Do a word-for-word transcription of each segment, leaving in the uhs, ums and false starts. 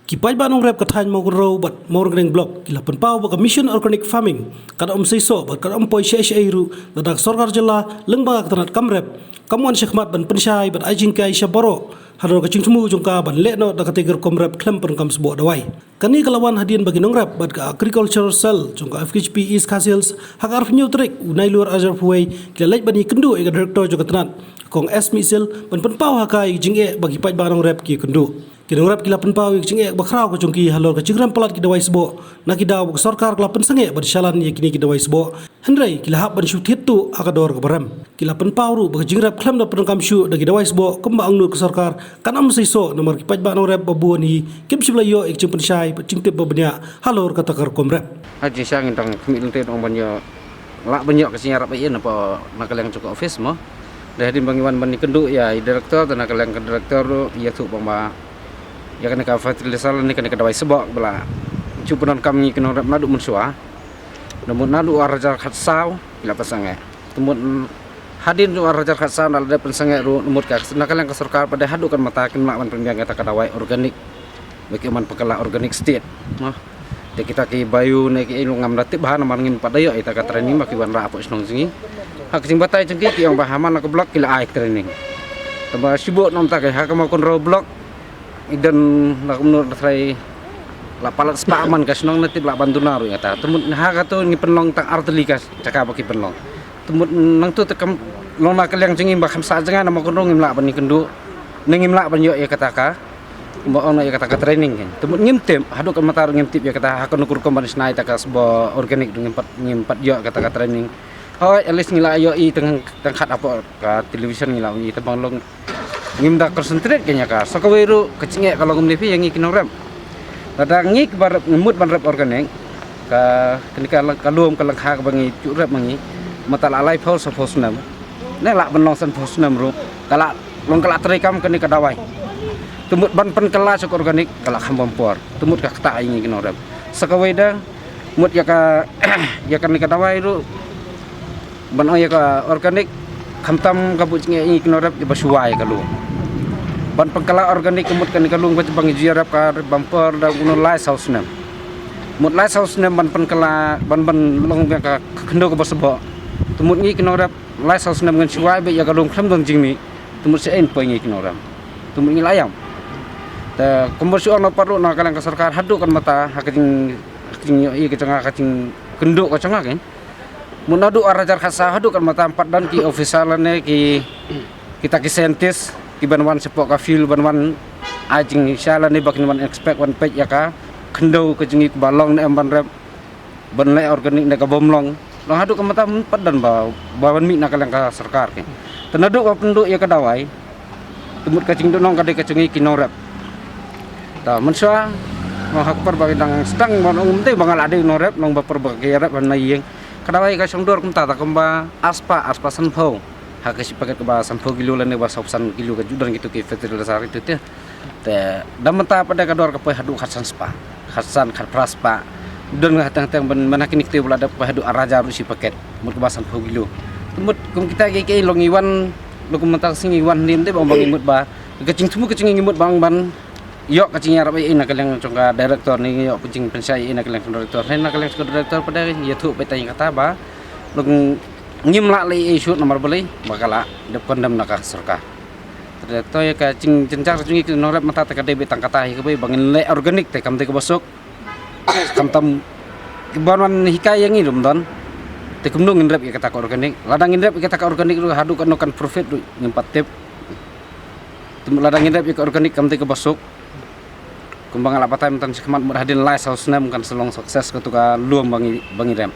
Ki paidbah nongrep ka thaiñ Mawkynrew bad Mawryngkneng Block ki la pynpaw ba ka Mission Organic Farming ka da ym seisoh bad ka da ym poi shaei shaei ruh, lada ka sorkar jylla lyngba ka tnat kam rep kam wan shakhmat ban pynshai bad ai jinghikai sha baroh halor ka jingthmu jong ka ban leh noh da katei ka rukom rep khlem pyndonkam sboh dawai. Kane ka la wan hadien ba ki nongrep bad ka Agricultural Cell jong ka F K G P East Khasi Hills ha ka arphew hynñiew tarik u Nailur arhajar arphew wei ki la leit ban ïakynduh ïa ka Director jong ka tnat, ka Kong S Mihsil, ban pynpaw ha ka ïa ka jingeh ba ki paidbah nongrep ki ïakynduh. Ki nongrep ki la pynpaw ïa ka jingeh ba khraw ka jong ki halor ka jingrem palat ki dawai sboh, na ki daw ba ka sorkar ka la pynsangeh ban shalan ïa kine ki dawai sboh, hynrei ki la hap ban shu thied tuh ha ka dor kaba rem. Ki la pynpaw ruh ba ka jingrep khlem da pyndonkam shuh da ki dawai sboh kumba angnud ka sorkar kan ym seisoh, namar ki paidbah nongrep ba bun hi kim shym la ïoh ïa ka jingpynshai bad jingtip ba bniah halor kata ka rukom rep. Ha jingshisha ngin dang khmih lynti ban ïoh, lah ban ïoh ka jingïarap ïa na ka liang jong ka office mo. Dei hadien ba ngi wan ban ïakynduh ïa i director, te na ka liang ka director ruh i ïathuh ba ma ïa kane ka fertilizer lane kane ka dawai sboh ba la ju pyndonkam ngi ki nongrep naduh mynshuwa. Te mut naduh arhajar khatsaw ki la pynsangeh. Te mut hadien u arhajar khatsaw da la dep pynsangeh ruh, te mut ka na ka liang ka sorkar pat de haduh kan mynta kim lah ban pynbiang ïa kata ka dawai organic. Ba ki man pynkylla organic state. Mo. Te kita ki bio ne ki ïa ngam da tip bha namar ngim pat da ïoh ïa kata ka training ba ki wanrah hapoh shnong jong ngi. Ha ka jingbatai jong ki ki ong ba ha man la ka block ki la ai training. Te ba shibun namar kata ka ha ka Mawkynrew block i don la kumno la trai la palat spah man ka shnong, na tip lah ban duna ruh ïa kata. Te mut ha katu ngi pynlong tang ar tylli ka jaka ba ki pynlong. Te mut nangtu te kam long na ka liang jong ngi ba kham sah jngai na Mawkynrew ngim lah ban ïakynduh ne ngim lah ban ïoh ïa kata ka, ba ong ïa kata ka training kan. Te mut ngim tip, haduh kan mynta ruh ngim tip ïa kata ha kano ka rukom ban shna ïa kata ka sboh organic ruh ngim pat, ngim pat ïoh ïa kata ka training. Hooid, at least ngi la ïoh i tang, tang khat hapoh ka television ngi la i, te ba long ngim da concentrate kan ïa ka. Sa kawei ruh ka jingeh ka long kumne phi ïa ngi ki nongrep. Lada ngi kiba rep, ngi mut ban rep organic, ka, kane ka, ka lum ka lyngkha kaba ngi ju rep ma ngi, mynta la laiphew saphew snem ne lah ban long sanphew snem ruh, ka la long, ka la treikam kane ka dawai. Te mut ban pynkylla sha ka organic ka la kham bam por. Te mut ka ktah ïa ngi ki nongrep. Sa kawei de, mut ïa ka, ïa kane ka dawai ruh ban ong ïa ka organic, khamtam ka buh jingeh ïa ngi ki nongrep kiba shu wai ka lum. Ban pynkylla organic ka mut kane ka lum kaba ngi ju ïarap ka bam por da kumno lai saw snem. Mut lai saw snem ban pynkylla, ban, ban long ïa ka khyndew kaba sboh. Te mut ngi ki nongrep lai saw snem ngan shu wai beit ïa ka lum khlem don jingmih. Te mut shaei poi ngi ki nongrep. Te mut ngi la ïam. Te kumba shu ong na pat ruh na ka liang ka sorkar haduh kan mynta ha ka jing, ha ka jingïohi ka jong nga, ka jingkynduh ka jong nga kan. Mut naduh arhajar khatsaw haduh kan mynta ym pat don ki officer lane ki, kita ki scientist kiban wan shapoh ka field ban wan ai jingshai lane ba kin wan inspect, wan peit ïa ka khyndew ka jong ngi kaba long ne em ban rep, ban leh organic ne ka bym long. Long haduh kan mynta ym pat don ba, ba wan mih na ka liang ka sorkar kan. Te naduh ba pynduh ïa ka dawai, te mut ka jingduhnong ka dei ka jong ngi ki nongrep. Te mynshuwa, long ha ka por ba ngi dang sdang ban ong mynta ba nga la dei nongrep, long ba por ba ki rep ban na ïing. Ka dawai ka shong dor kumta, te kumba arspah, arspah sanphew ha ka shi packet kaba sanphew kilo lane ba sawphew san kilo, ka ju don kitu ki fertilizer kitu te. Te da mynta pat de ka dor ka poi haduh khatsan spah, khatsan, khatphra spah. Don nga hateng hateng ban, ban ha kine ki te ba la dep poi haduh arhajar ruh shi packet, mut kaba sanphew kilo. Te mut kum kita ki, ki long ngi wan, long kum mynta ka sngi ngi wan hangne te ba ong ba ngi mut ba ka jingthmu ka jong ngi ngi mut ba ong ban ïoh ka jingïarap ïa na ka liang jong ka director ne ïoh ka jingpynshai ïa na ka liang jong ka director. Hynrei na ka liang jong ka director pat de ïathuh pat tang ïa kata ba long ngim lah leh issue namar balei ba ka la dep condemn na ka sorkar. Te to ïa ka jingjynjar jong ngi ki nongrep mynta te ka dei beit tang kata hi kaba ba ngin leh organic te kam dei kaba suk. Khamtam kiban wan hikai ïa ngi ruh ym don. Te kumno ngin rep ïa kata ka organic? Lada ngin rep ïa kata ka organic ruh haduh katno kan profit ruh ngim pat tip. Te mut lada ngin rep ïa ka organic kam dei kaba suk. Kumba nga la batai mynta shakhmat, mut hadien lai saw snem kan sa long success katu ka lum ba ngi, ba ngi rep.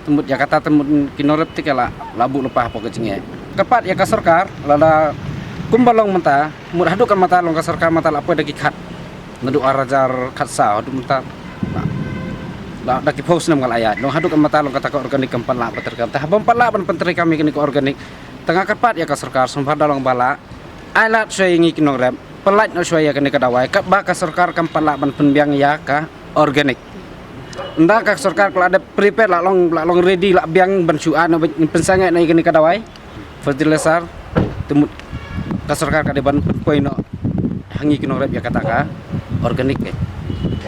Te mut ïa kata te mut ki nongrep te ki la, la buh lypa hapoh ka jingeh. Kyrpad ïa ka sorkar, lada kumba long mynta, mut haduh kan mynta long ka sorkar mynta la poi da ki khad. Naduh arhajar khatsaw haduh mynta la, la da ki phew snem ka la ïaid. Long haduh kan mynta long kata ka organic kam pat lah ban treikam. Te haba ym pat lah ban pyntreikam ïa kane ka organic, te nga kyrpad ïa ka sorkar sngewbha da long ba lah ai lad shuwa ïa ngi ki nongrep, pyllait noh shuwa ïa kane ka dawai, katba ka sorkar kam pat lah ban pynbiang ïa ka organic. Ynda ka sorkar ka la dep prepare, la long, la long ready, la biang ban shu ai noh, ban pynsangeh noh ïa kane ka dawai fertilizer, te mut ka sorkar ka dei ban pynpoi noh ha ngi ki nongrep ïa kata ka, organic ke.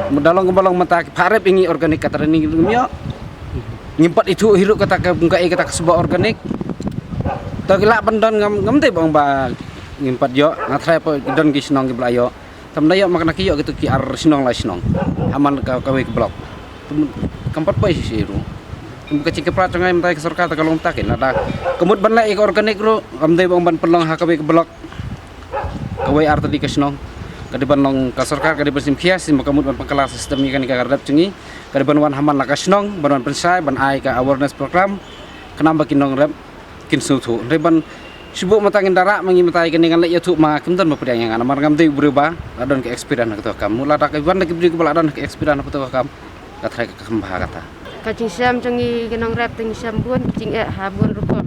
Mut da long kumba long mynta ki pharep ïa ngi organic ka training ruh ngim ïoh. Ngim pat ithuh hi ruh kata ka bun ka ei kata ka sbok organic. To ki lah ban don ngam ngam dei ba ong ba ngim pat ïoh, nga tharai pat don ki shnong ki ba la ïoh. Tam da ïoh ma kane ki ïoh kitu ki ar shnong lai shnong. Haman ka kawei ka block. Tum kam pat poi shi shi ruh. Tum ka jingkyrpad jong ngi mynta ka sorkar ta ka long ta ki lada ka mut ban leh ïa ka organic ruh, kam dei ba ong ban pynlong ha kawei ka block. Kawei ar tylli ka shnong. Ka dei ban long ka sorkar ka dei ban shim khia shim ba ka mut ban pynkylla system ïa kane ka rep jong ngi. Ka dei ban wan haman la ka shnong ban wan pynshai ban ai ka awareness program. Khnang ba ki nongrep kin sngewthuh. Hynrei ban shu buh mynta ngin da rah ma ngi mynta ïa kane ngan leit ïathuh ma kim don ba pdiang ïa nga namar ngam dei u briew ba la don ka experience ha kato ka kam. Mut lada ka wan da ki briew kiba la don ka experience ha kato ka kam, ka tharai ka kham bha kata. Ka jingshem jong ngi ki nongrep te ngi shem bun ki jingeh ha bun rukom.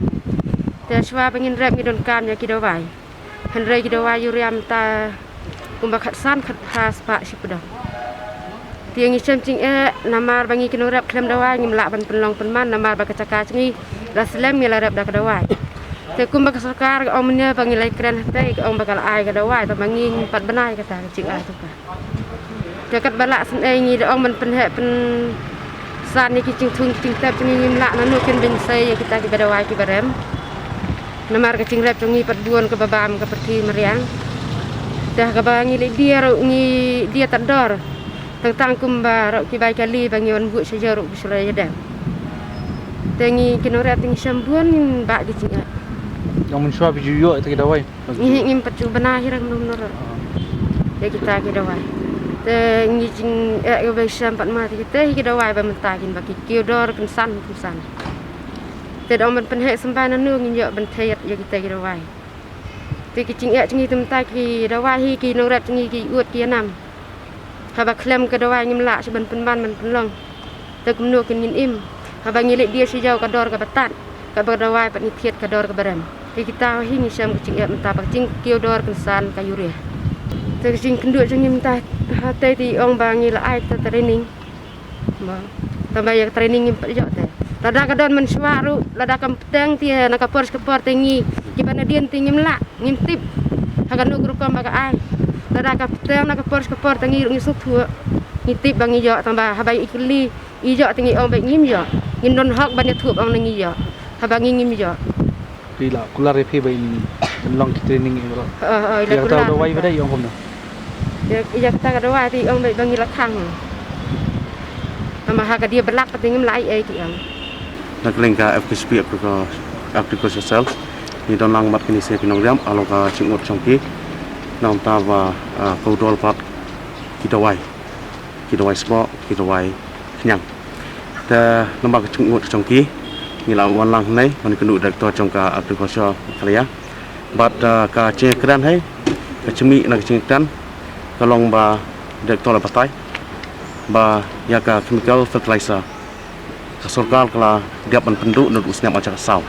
Te shuwa ba ngin rep ngi donkam ïa ki dawai. Hynrei ki dawai urea mynta kumba khatsan khatphra spah shipdong. Te ngi shem jingeh namar ba ngi ki nongrep khlem dawai ngim lah ban pynlong pynman namar ba ka jaka jong ngi la slem ngi la rep da ka dawai. Te kumba ka sorkar ka ong mynne ba ngi la kren hangtei ka ong ba ka la ai ka dawai tang ba ngi ngim pat bnai kata ka jingai tu ka. Te katba lah shen ei ngi da ong ban pynheh pynsan ïa ki jingthung ki jingtep jong ngi ngim lah nanu kin ban sei ïa kita kiba dawai kiba rem. Namar ka jingrep jong ngi pat bun kaba bam ka pyrthei mariang. Te kaba ngi leit die ruh ngi die tad dor. Tang tang kumba ruh ki bai kali ba ngi wan buh sha ïa ruh ki shlei ïa dem. Te ngi ki nongrep te ngi shem bun ba ki jingeh. Ong mynshuwa ba ju ïoh ïa ki dawai. Ngi ngim pat ju bna hi rang num nor. Ïa kita ki dawai. Te ngi jingeh ïa ba shem pat ma te kita hi ki dawai ba mynta kin ba ki kiew dor kynsan kynsan. Te da ong ban pynheh symbai nanu ngin ïoh ban theh ïa kita ki dawai. Te ki jingeh jong ngi te mynta ki dawai hi ki nongrep jong ngi ki ud ki ïanam. Haba khlem ka dawai ngim lah shuh ban pynban ban pynlong. Te kumno kin ngin im. Haba ngi leit die sha ïew ka dor kaba tad. Kaba dawai pat ngi thied ka dor kaba rem. Te kita hi ngi shem ka jingeh mynta ba ka jingkiew dor kynsan ka urea. Te ka jingkynduh jong ngi mynta ha te te ong ba ngi la ai ka training. Ba tang ba ïa ka training ngim pat ïoh te. Lada ka don mynshuwa ruh lada kam pteng te na ka por sha ka por te ngi kiba na dien te ngim lah. Ngim tip ha kano ka rukom ba ka ai. Lada ka pteng na ka por sha ka por te ngi ruh ngi sngewthuh. Ngi tip ba ngi ïoh tang ba haba i kylli i ïoh te ngi ong ba ngim ïoh. Ngim don hok ban ïathuh ba ong na ngi ïoh haba ngi ngim ïoh. Phi la kular ïa phi ba in, in long ki training ïa ka. Ïa kata ka dawai ba dei ong kumno? Ïa kata ka dawai te ong ba ngi la khang. Tang ba ha ka die ba lak te ngim lah ai ei ki ong. Na ka liang ka F K S P Agriculture Cell ngi don lang bad kine ki nongriam halor ka jingud jong ki. Nangta ba ka u dol bad ki dawai, ki dawai sboh, ki dawai khñiang. Te namar ka jingud jong ki ngi la wan lang hangne ban kynduh director jong ka Agriculture Meghalaya. Bad ka jingkren hi ka jingmih na ka jingkren ka long ba director la batai ba ïa ka chemical fertilizer ka sorkar ka la dep ban pynduh naduh u snem ar hajar khatsaw.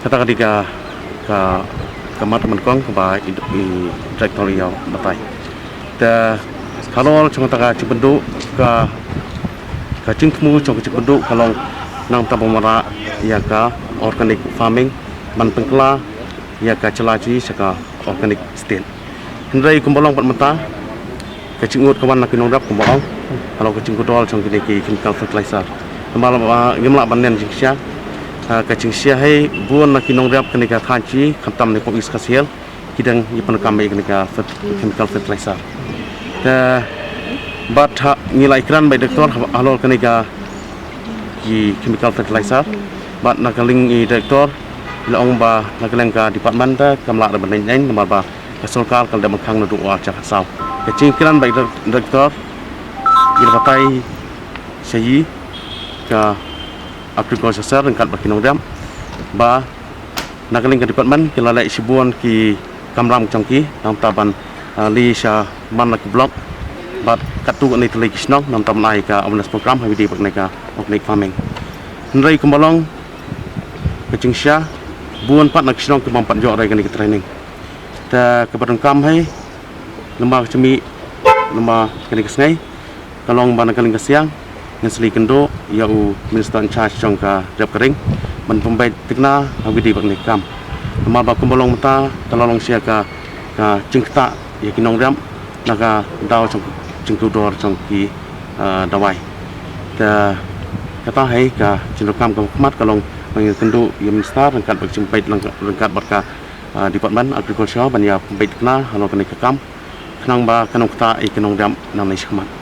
Kata ka dei ka, ka, ka mat ka nyngkong kaba i, i director ïa batai. Te halor jong kata ka jingpynduh ka, ka jingthmu jong ka jingpynduh ka long nangta ban wanrah ïa ka organic farming ban pynkylla ïa ka jylla jong ngi sha ka organic state. Hynrei kumba long pat mynta ka jingud ka wan na ki nongrep kumba ong halor ka jingkudor jong kine ki chemical fertilizer. Namar ba ngim lah ban nen jingshia, ka jingshia hi bun na ki nongrep kane ka thaiñ jong ngi khamtam ne ka East Khasi Hills ki dang ïa pyndonkam ïa kane ka chemical fertilizer. Te bad ha ngi la ïakren bad i director halor kane ka ki chemical fertilizer bad na ka liang i director i la ong ba na ka liang ka department te kam lah ban ïeng namar ba ka sorkar ka la dep ban khang naduh u ar hajar khatsaw. Ka jingkren bad i director i la batai sha i ka Agriculture Cell ryngkat bad ki nongriam ba na ka liang ka department ki la leh shibun ki kamram jong ki nangta ban leit sha man la ki block bad katto katne tylli ki shnong nangta ban ai ka awareness program ha kaba ïadei bad kane ka organic farming. Hynrei kumba long ka jingshia bun pat na ki shnong ki bym pat ïoh re kane ka training. Te kaba donkam hi namar ka jingmih namar kane ka sngi ka long ba na ka liang ka siang ngin sa leit kynduh ïa u minister in charge jong ka rep ka ring ban pynbeit thikna ha kaba ïadei bad kane ka kam. Namar ba kumba long mynta ka la long shisha ka, ka jingktah ïa ki nongriam na ka daw jong jingtudor jong ki dawai. Te kata hi ka jingdonkam ka khmat ka long ba ngin kynduh ïa u minister ryngkat bad ka jingpeit ryngkat bad ka Department Agriculture ban ïa pynpeit kane halor kane ka kam khnang ba kan ktah ïa ki nongdep nangne shakhmat.